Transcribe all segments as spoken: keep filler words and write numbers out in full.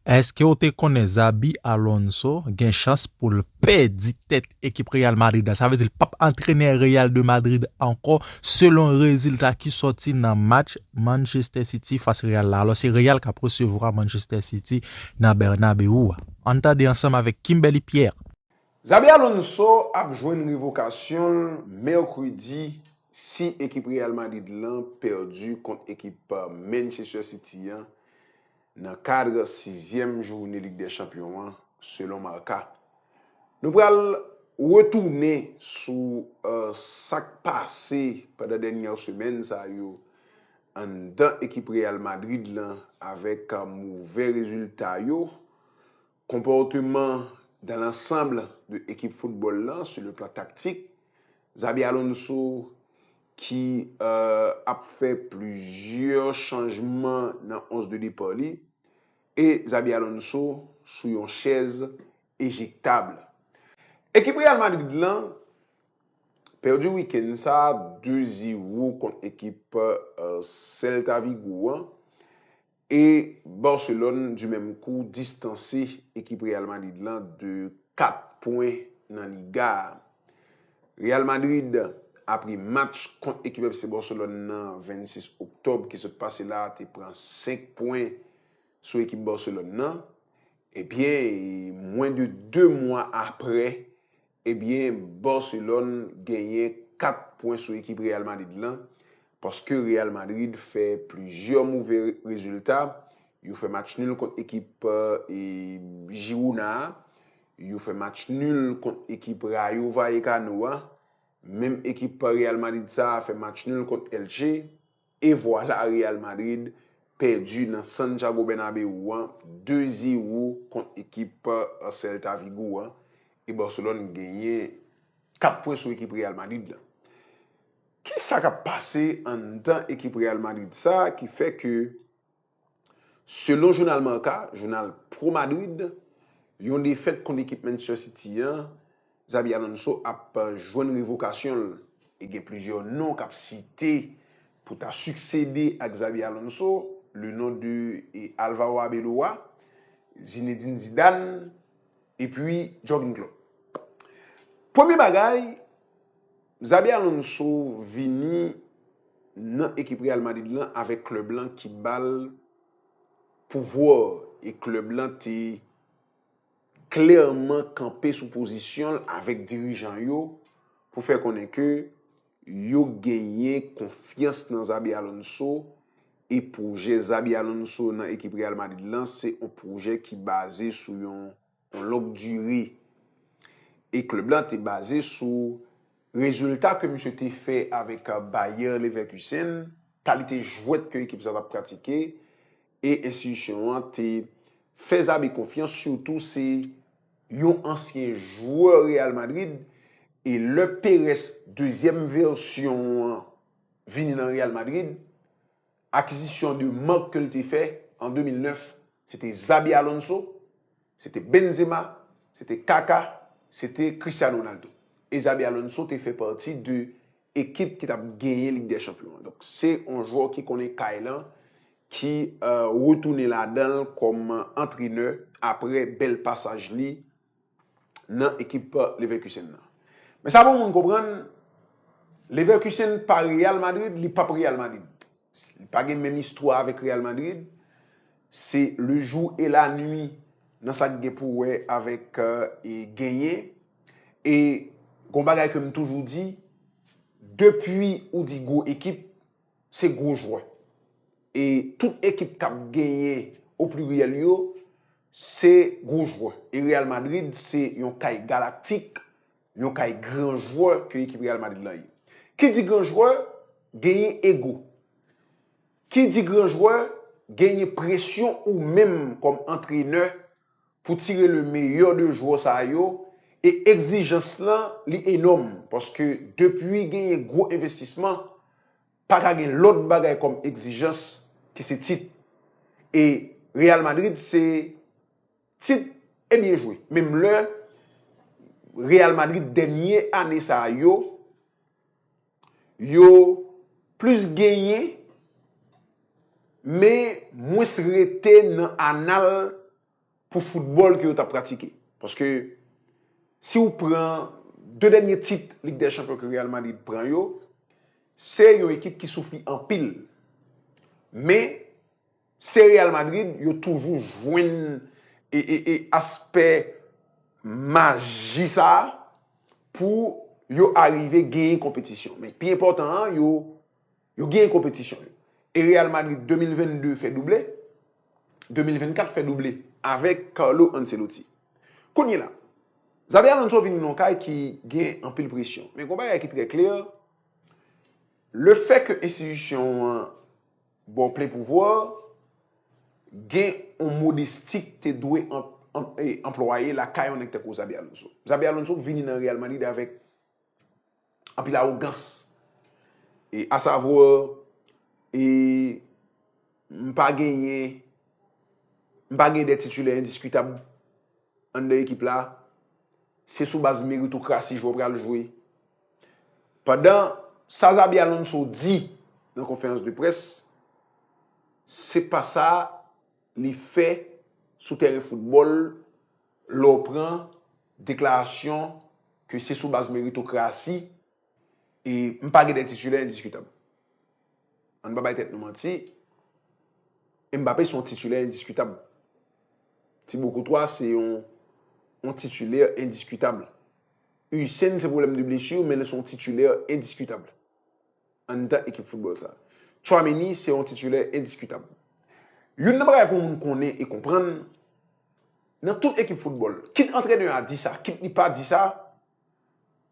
Èske w te konnen Xabi Alonso gen chans pou l pèdi tèt ekip Real Madrid la? Sa vle di l p ap antrenè Real de Madrid ankò, selon rezilta ki sòti nan match Manchester City fas Real la. Alò, se Real k ap resevwa Manchester City nan Bernabeu a. Ann tande ansanm avèk Kimberly Pierre. Xabi Alonso ap jwenn revokasyon l mèkredi si ekip Real Madrid lan pèdi kont ekip Manchester City an nan kad sizyèm jounen Lig dè Chanpyon an, selon Marca. Nou pral retounen sou sa k pase pandan dènye semèn sa yo anndan ekip Real Madrid lan avèk move rezilta yo, konpòteman dans l'ensemble de ekip foutbòl lan sur le plan tactique, Xabi Alonso ki ap fè plizyè chanjman nan onz de depa li, e Xabi Alonso sou yon chèz ejektab. Ekip Real Madrid lan pèdi wikenn sa de zewo kont ekip Celta Vigo an, e Barcelone du menm kou distanse ekip Real Madrid lan de kat pwen nan Liga a. Real Madrid, apre match kont ekip FC Barcelone nan vennsis oktòb ki sot pase la, te pran senk pwen sou ekip Barcelone nan. Ebyen, mwen de de mwa apre, ebyen, Barcelone genyen kat pwen sou ekip Real Madrid lan, paske Real Madrid fè plizyè move rezilta. Yo fè match nul kont ekip Girona a, yo fè match nul kont ekip Rayo Vallecano a, menm ekip Real Madrid sa a fè match nul kont Elche, e vwala Real Madrid pèdi nan Santiago Bernabéu an de zewo kont ekip Celta Vigo an, e Barcelone genyen kat pwen sou ekip Real Madrid lan. Kisa k ap pase anndan ekip Real Madrid sa ki fè ke, selon jounal Marca, jounal pro Madrid, yon defèt kont ekip Manchester City an, Xabi Alonso ap jwenn revokasyon l. E gen plizyè non k ap site pou ta siksede ak Xabi Alonso, le nom de Alvaro Arbeloa, Zinedine Zidane, epi Jurgen Klopp. Premye bagay, Xabi Alonso vini nan ekip Real Madrid lan avèk klèb lan ki ba l pouvwa, e klèb lan te klèman kanpe sou pozisyon l avèk dirijan yo pou fè konnen ke yo genyen konfyans nan Xabi Alonso, e pwojè Xabi Alonso nan ekip Real Madrid lan se yon pwojè ki baze sou yon yon long dire. E klèb lan te baze sou rezilta ke misye te fè avèk Bayer Leverkusen, kalite jwèt ke ekip sa t ap pratike, e enstitisyon an te fè Xabi konfyans, sitou se yon ansyen jwè Real Madrid, e lè Perez dezyèm vèsyon an vini nan Real Madrid, akizisyon de mak ke l te fè an de mil nèf, se te Xabi Alonso, se te Benzema, se te Kaka, se te Cristiano Ronaldo. E Xabi Alonso te fè pati de ekip ki t ap genyen Lig dè Chanpyon an. Donk, se yon jwè ki konnen kay lan, ki retounen ladan l kòm antrenè apre bèl pasaj li nan ekip Leverkusen nan. Men sa bon moun konprann, Leverkusen pa Real Madrid, li p ap Real Madrid. Li pa gen menm istwa avèk Real Madrid. Se le jour et la nuit nan sa k gen pou wè avèk e genyen. E gon bagay ke m toujou di, depi ou di gwo ekip, se gwo jwè. E tout ekip k ap genyen o pliryèl yo, se gwo jwè. E Real Madrid se yon kay galaktik, yon kay gran jwè ke ekip Real Madrid lan ye. Ki di gran jwè, genyen ego. Ki di gran jwè, genyen presyon ou menm kòm antrenè pou tire le meilleur de jwè sa yo, e egzijans lan li enòm, paske depi genyen gwo envestisman, pa ka gen lòt bagay kòm egzijans ki se tit. E Real Madrid se tit e byen jwe. Menm lè Real Madrid dènye ane sa yo, yo plis genyen, men mwens rete nan anal pou foutbòl ke yo t ap pratike. Paske si w pran de dènye tit Lig dè Chanpyon ke Real Madrid pran yo, se yon ekip ki soufri anpil. Men, se Real Madrid, yo toujou jwenn e, e, e aspè maji sa a pou yo arive genyen konpetisyon. Men pi enpòtan an, yo, yo genyen konpetisyon yo. E Real Madrid de mil vennde fè double, de mil vennkat fè double avèk Carlo Ancelotti. Kounye la, Xabi Alonso vin nan yon kay ki gen anpil presyon. Men gon bagay ki trè klè, lefètke enstitisyon an ba w plen pouvwa, gen yon modesti k te dwe an, an, e, anplwaye lakay yon nèg tankou Xabi Alonso. Xabi Alonso vini nan Real Madrid avèk anpil awogans. E asavwa, e m pa genyen, m pa gen de titilè endiskitab anndan ekip la. Se sou baz meritokrasi jwè pral jwe. Pandan sa Xabi Alonso di nan konferans de près, se pa sa li fè sou tèren foutbòl lè w pran deklarasyon ke se sou baz meritokrasi e m pa gen de titilè endiskitab. Ann pa bay tèt nou manti, Mbappé se yon titilè endiskitab. Thibaut Courtois se yon, yon titilè endiskitab. Huijsen se pwoblèm de blesi, men li se yon titilè endiskitab anndan ekip foutbòl sa. Tchouaméni se yon titilè endiskitab. Youn nan bagay pou moun konnen e konprann, nan tout ekip foutbòl, kit antrenè a di sa, kit li pa di sa,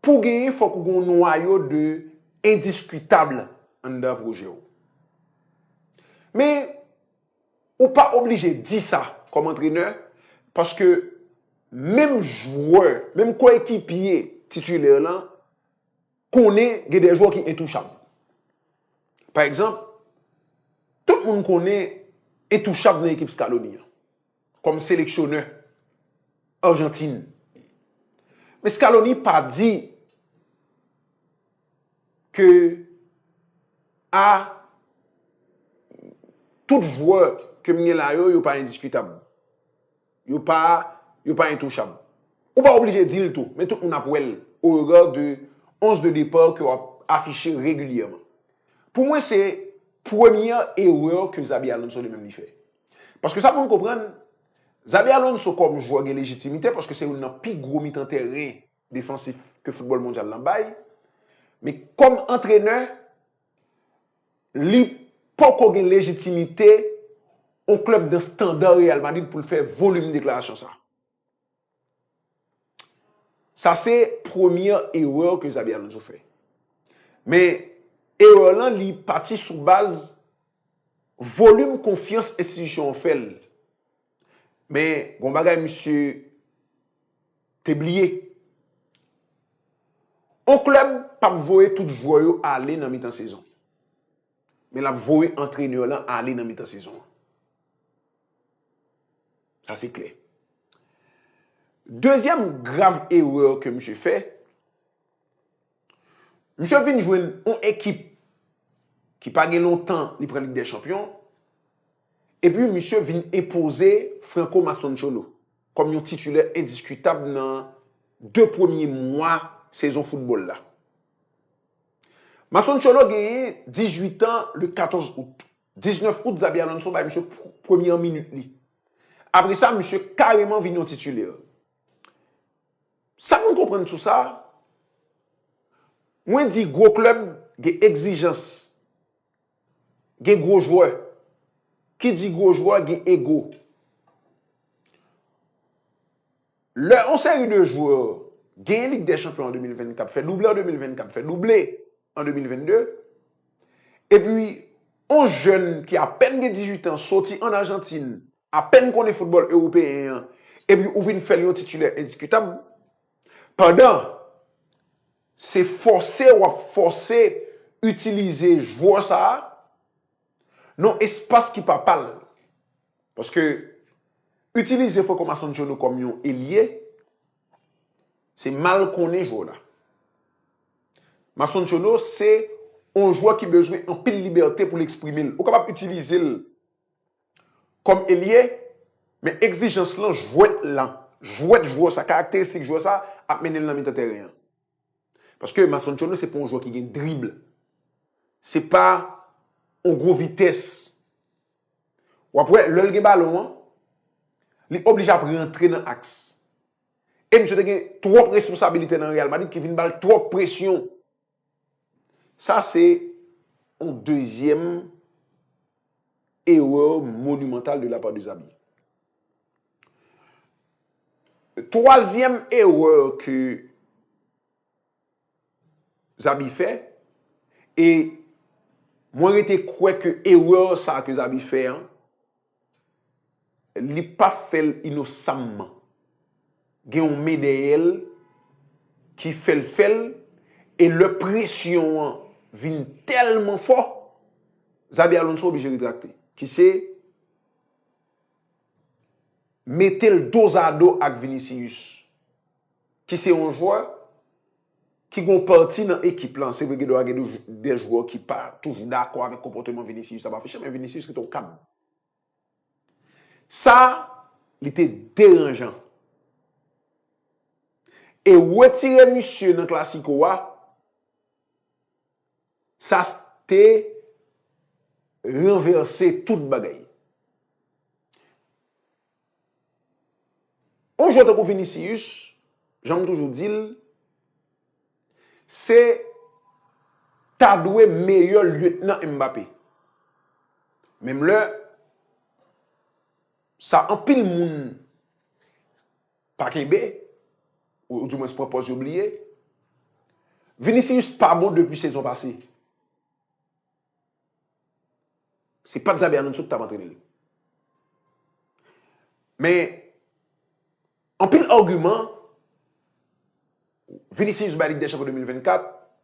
pou w genyen, fòk ou gen yon nwayo de endiskitab anndan pwojè w. Men, ou pa oblije di sa kòm antrenè, paske menm jwè, menm koyekipye titilè lan, konnen gen de jwè ki entouchab. Pa egzanp, tout moun konnen entouchab nan ekip Scaloni an, kòm seleksyonè Ajantin. Men Scaloni pa di ke, a, tout jwè ke m gen la yo, yo pa endiskitab. Yo pa, yo pa entouchab. Ou pa oblije di l tou, men tout moun ap wè l au regard de onze de départ ke w ap afiche regilyèman. Pou mwen, se premyè erè ke Xabi Alonso li menm li fè. Paske sa pou n konprann, Xabi Alonso kòm jwè gen lejitimite, paske se youn nan pi gwo mitan tèren defansif ke foutbòl mondyal lan bay. Men kòm antrenè, li poko gen lejitimite yon klèb nan estanda Real Madrid pou l fè volim deklarasyon sa. Sa se premyè erè ke Xabi Alonso fè. Men erè lan, li pati sou baz volim konfyans enstitisyon an fè l. Men gon bagay misye te bliye. On klèb p ap voye tout jwè yo ale nan mitan sezon. Men l ap voye antrenè lan ale nan mitan sezon an. Sa se klè. Dezyèm grav erè ke misye fè, misye vin jwenn on ekip ki pa gen lontan li pran Lig dè Chanpyon, epi misye vin enpoze Franco Mastantuono kòm yon titilè endiskitab nan de premye mwa sezon foutbòl la. Mastantuono genyen dizuit an le katòz out. Diznèf out, Xabi Alonso bay misye pr-, premyè minit li. Apre sa, misye kareman vin yon titilè. Sa pou n konprann sou sa, mwen di gwo klèb gen egzijans, gen gwo jwè. Ki di gwo jwè, gen ego. Lè on seri de jwè genyen Lig dè Chanpyon an de mil vennkat, fè double an de mil vennkat, fè double an de mil vennde, epi on jèn ki apèn gen dizuit an soti ann Ajantin, apèn konnen foutbòl ewopeyen an, epi ou vin fè l yon titilè endiskitab, pandan se fòse w ap fòse itilize jwè sa a nan yon espas ki pa pa l. Paske itilize Franco Mastantuono kòm yon elye, se mal konnen jwè la. Mastantuono se yon jwè ki bezwen anpil libète pou l eksprime l. Ou kapab itilize l kòm elye, Men egzijans lan, jwèt lan, jwèt jwè sa, karakteristik jwè sa ap mennen l nan mitan tèren an. Paske Mason Colo se pa yon jwè ki gen drib. Se pa yon gwo vitès. W ap wè, lè l gen balon an, li oblije ap rantre nan aks. E misye te gen twòp responsabilite nan Real Madrid ki vin ba l twòp presyon. Sa se yon dezyèm erè monimantal de la part de Xabi. Twazyèm erè ke Xabi fè, e mwen rete kwè ke erè sa ke Xabi fè an, li pa fè l inosamman. Gen yon men dèyè l ki fè l fè l, e lè presyon an vin tèlman fò, Xabi Alonso oblije retrakte, ki se mete l dozado ak Vinicius, ki se yon jwè ki gen yon pati nan ekip lan. Se vre, gen dwa gen de, de jwè ki pa toujou dakò avèk konpòteman Vinicius ap afiche, men Vinicius rete yon kad. Sa, li te deranjan. E retire misye nan Clasico a, sa te ranvèse tout bagay. Yon jwè tankou Vinicius, jan m toujou di l, se ta dwe meyè lyetnan Mbappé. Menm lè, sa anpil moun pa kenbe, ou, ou dimwens pran pòz yo bliye, Vinicius pa bon depi sezon pase. Se pa t Xabi Alonso ki t ap antrene l. Men, anpil agiman, Vinicius bay Lig dè Chanpyon de mil vennkat,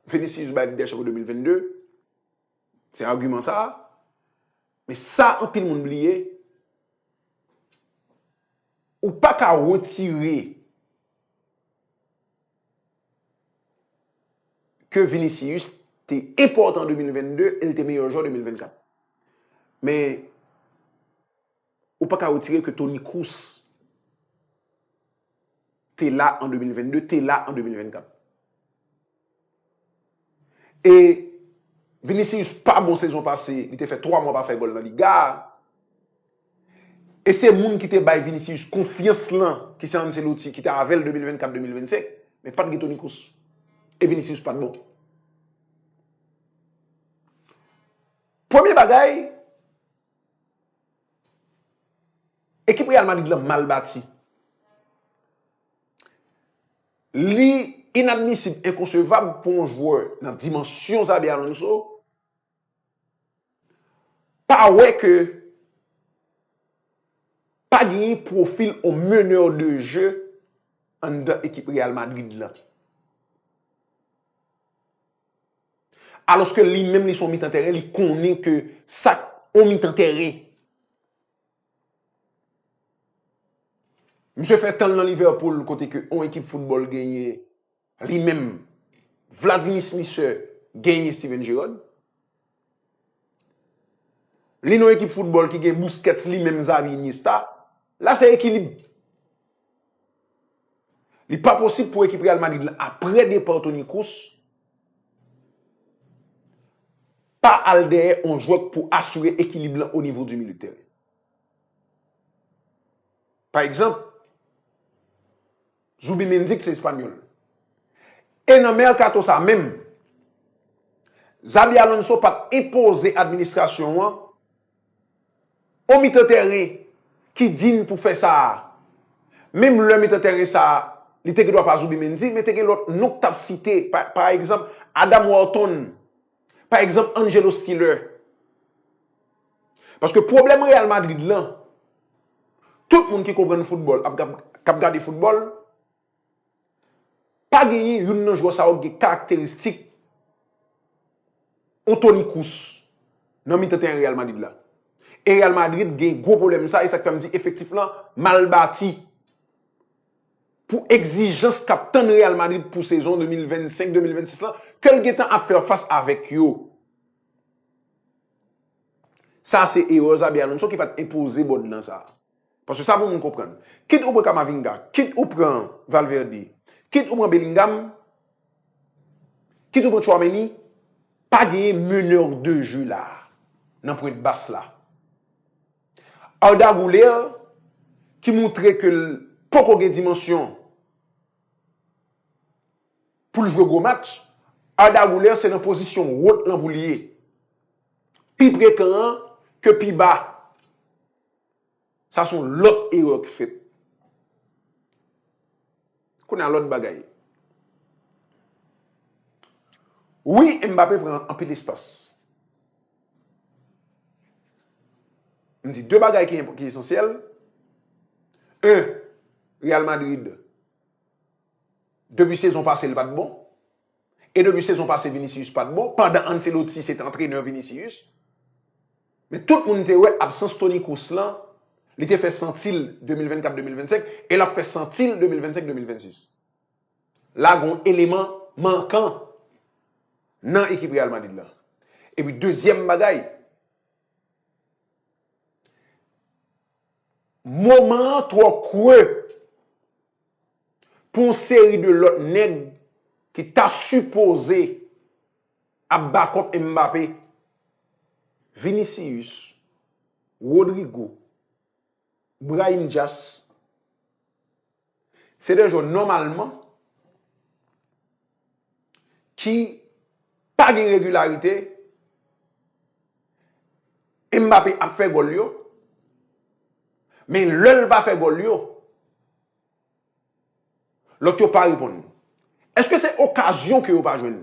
Vinicius bay Lig dè Chanpyon de mil vennde, se agiman sa a. Men sa anpil moun bliye, ou pa ka retire ke Vinicius te enpòtan de mil vennde e l te meyè jwè de mil vennkat. Men, ou pa ka retire ke Toni Kroos te la an de mil vennde, te la an de mil vennkat. E Vinicius pa bon sezon pase, li te fè twa mwa pa fè gòl nan Liga a. E se moun ki te bay Vinicius konfyans lan, ki se Ancelotti, ki te avè l de mil vennkat, de mil vennsenk, men pa t gen Toni Kroos. E Vinicius pa t bon. Premye bagay, ekip Real Madrid lan mal bati. Li inadmisib, enkonsevab pou yon jwè nan dimansyon Xabi Alonso pa wè ke pa genyen pwofil yon meneur de jeu anndan ekip Real Madrid lan. Alòske li menm, li se yon mitan tèren, li konnen ke sa k yon mitan tèren. Misye fè tan l nan Liverpool, kote ke yon ekip foutbòl genyen li menm, Vladimir Smith genyen Steven Gerrard. Li nan ekip foutbòl ki gen Busquets, li menm, Xavi, Iniesta. La se ekilib. Li pa posib pou ekip Real Madrid lan, apre depa Toni Kroos, pa al dèyè yon jwè pou asire ekilib lan o nivo di milye de tèren. Pa egzanp, Zubimendi ki se espanyòl. E nan mèkato sa menm, Xabi Alonso pa t enpoze administrasyon an yon mitan tèren ki diy pou fè sa a. Menm lè mitan tèren sa a, li te gen dwa pa Zubimendi, men te gen lòt non k t ap site, pa, pa egzanp, Adam Wharton, pa egzanp, Angelo Stiller. Paske pwoblèm Real Madrid lan, tout moun ki konprann foutbòl, ap, ap, k ap gade foutbòl, pa genyen youn nan jwè sa yo ki gen karakteristik yon Toni Kroos nan mitan tèren Real Madrid la. E Real Madrid gen gwo pwoblèm sa, e sa k fè m di efektif lan mal bati. Pou egzijans k ap tann Real Madrid pou sezon de mil vennsenk, de mil vennsis lan, ke l gentan ap fè fas avèk yo. Sa se erè Xabi Alonso ki pa t enpoze bòd lan sa. Paske sa pou moun konprann. Kit ou pran Camavinga, kit ou pran Valverde, kit ou pran Bellingham, kit ou pran Tchouaméni, pa genyen meneur de jeu la, nan pwent bas la. Arda Güler, ki montre ke l poko gen dimansyon pou l jwe gwo match, Arda Güler se nan pozisyon wot lan pou l ye. Pi pre kan an ke pi ba. Sa se yon lòt erè ki fèt. Kounye a lòt bagay. Wi, Mbappé pran anpil espas. M di de bagay ki, ki esansyèl. En, Real Madrid, depi sezon pase, l pa t bon. E depi sezon pase, Vinicius pa t bon. Pandan Ancelotti se te antrenè Vinicius. Men tout moun te wè absans Toni Kroos lan, li te fè santi l de mil vennkat de mil vennsenk, e l ap fè santi l de mil vennsenk de mil vennsis. La gen yon eleman mankan nan ekip Real Madrid lan. Epi dezyèm bagay, moman an twò kre pou yon seri de lòt nèg ki ta sipoze ap bakòp Mbappé, Vinicius, Rodrygo, Brahim Diaz, se de jwè nòmalman ki pa gen regilarite. Mbappé ap fè gòl yo, men lè l pa fè gòl yo, lòt yo pa reponn. Èske se okazyon ke yo pa jwenn?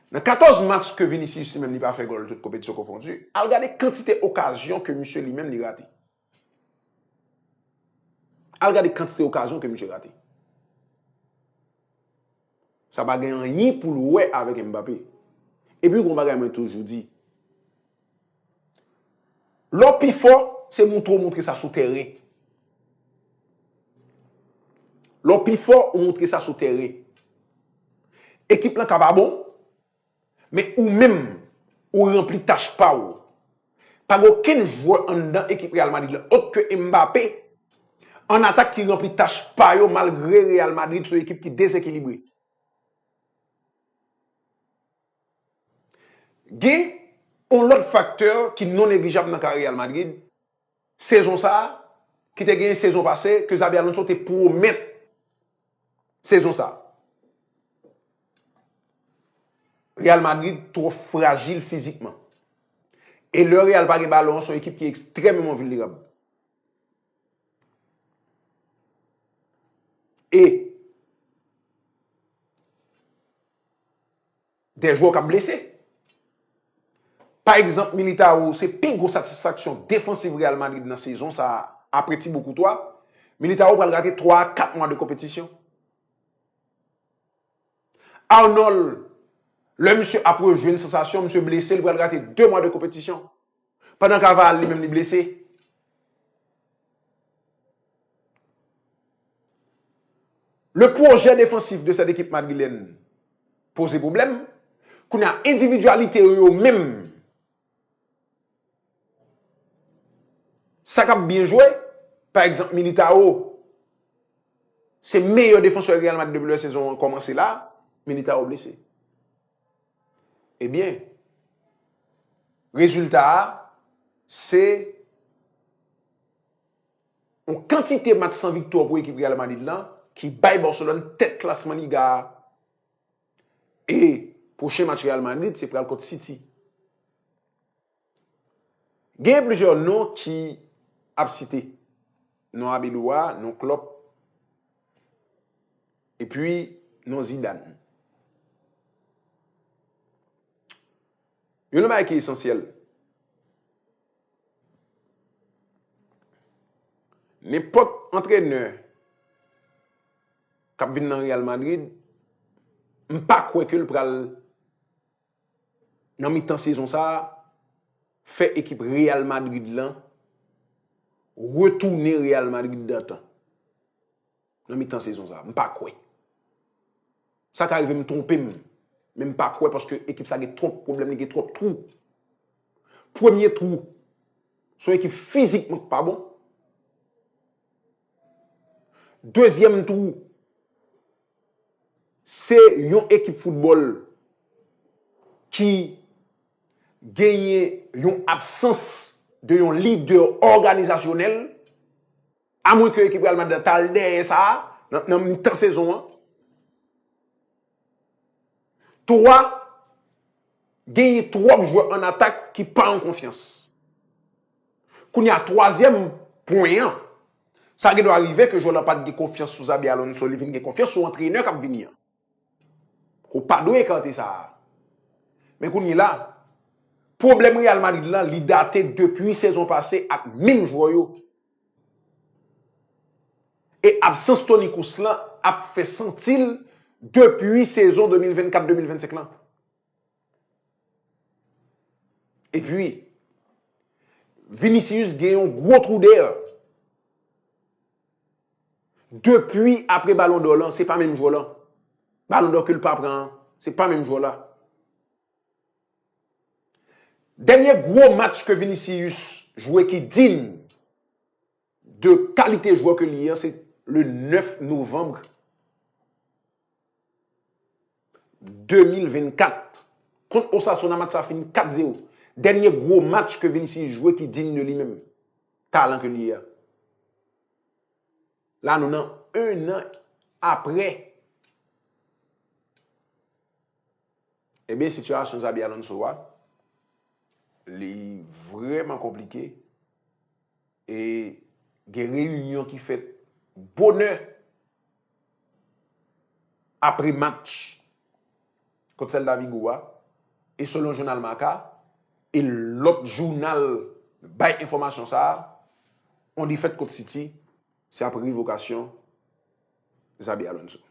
Nan katòz match ke Vinicius li menm li pa fè gòl tout konpetisyon konfondi, al gade kantite okazyon ke misye li menm li rate. Al gade kantite okazyon ke misye rate. Sa pa gen anyen pou l wè avèk Mbappé. Epi gon bagay mwen toujou di. Lè w pi fò, se montre w montre sa sou tèren. Lè w pi fò, ou montre sa sou tèren. Ekip lan ka pa bon, men ou menm, ou ranpli tach pa w. Pa gen okenn jwè anndan ekip Real Madrid la, òt ke Mbappé, an atak ki ranpli tach pa yo, malgre Real Madrid se yon ekip ki dezekilibre. Gen yon lòt faktè ki non neglijab nan ka Real Madrid, sezon sa a, ki te genyen sezon pase, ke Xabi Alonso te pwomèt sezon sa a. Real Madrid twò frajil fizikman. E lè Real pa gen balon an, se yon ekip ki ekstrèmeman vilnerab. E de jwè k ap blese. Pa egzanp, Militao se pi gwo satisfaksyon defansiv Real Madrid nan sezon sa a, apre Thibaut Courtois. Militao pral rate twa a kat mwa de konpetisyon. Arnold, lè misye ap rejwenn sansasyon, misye blese, li pral rate de mwa de konpetisyon. Pandan Carvajal li menm li blese. Le projet défensif de cette équipe madrilène poze pwoblèm. Kounye a, endividyalite yo, yo menm, sa k ap byen jwe, pa egzanp, Militao, se meyè defansè Real Madrid depi lè sezon an kòmanse la, Militao blese. Ebyen, rezilta a, se yon kantite match san viktwa pou ekip Real Madrid lan, ki bay Barcelone tèt klasman Liga a. E pwochen match Real Madrid, se pral kont City. Gen plizyè non ki ap site. Non Arbeloa, non Klopp, epi non Zidane. Youn nan bagay ki esansyèl, nenpòt antrenè k ap vin nan Real Madrid, m pa kwè ke l pral nan mitan sezon sa a, fè ekip Real Madrid lan retounen Real Madrid dantan. Nan mitan sezon sa a, m pa kwè. Sa ka rive m twonpe m, men m pa kwè paske ekip sa gen twòp pwoblèm, li gen twòp twou. Premye twou, Se yon ekip fizikman k pa bon. Dezyèm tou, se yon ekip foutbòl ki genyen yon absans de yon lidè òganizasyonèl, amwenke ekip Real Madrid la t al dèyè sa a nan, nan mitan sezon an. Twa, genyen twòp jwè an atak ki pa an konfyans. Kounye a, twazyèm pwen an, sa gen dwa rive ke jwè la pa t gen konfyans sou Xabi Alonso, li vin gen konfyans sou antrenè k ap vini an. Ou pa dwe ekarte sa a. Men kounye la, pwoblèm Real Madrid la, li date depi sezon pase ak menm jwè yo. E absans Toni Kroos lan ap fè santi l depi sezon de mil vennkat de mil vennsenk lan. Epi, Vinicius gen yon gwo trou dèyè. Depi apre Balon dò lan, se pa menm jwè la. Balon dò ke l pa pran an, se pa menm jwè la. Dènye gwo match ke Vinicius jwe ki dign de kalite jwè ke li ye, se le nèf novanm de mil vennkat. Kont Osasuna, match sa fin kat zewo. Dènye gwo match ke Vinicius jwe ki dign de li menm. Talan ke li ye a. La, nou nan en an apre. Ebyen, sitiyasyon Xabi Alonso a, li vrèman konplike. E gen reyinyon ki fèt bonè apre match kont Celta Vigo a. E selon jounal Marca, e lòt jounal bay enfòmasyon sa a, on defèt kont City, se apre revokasyon Xabi Alonso.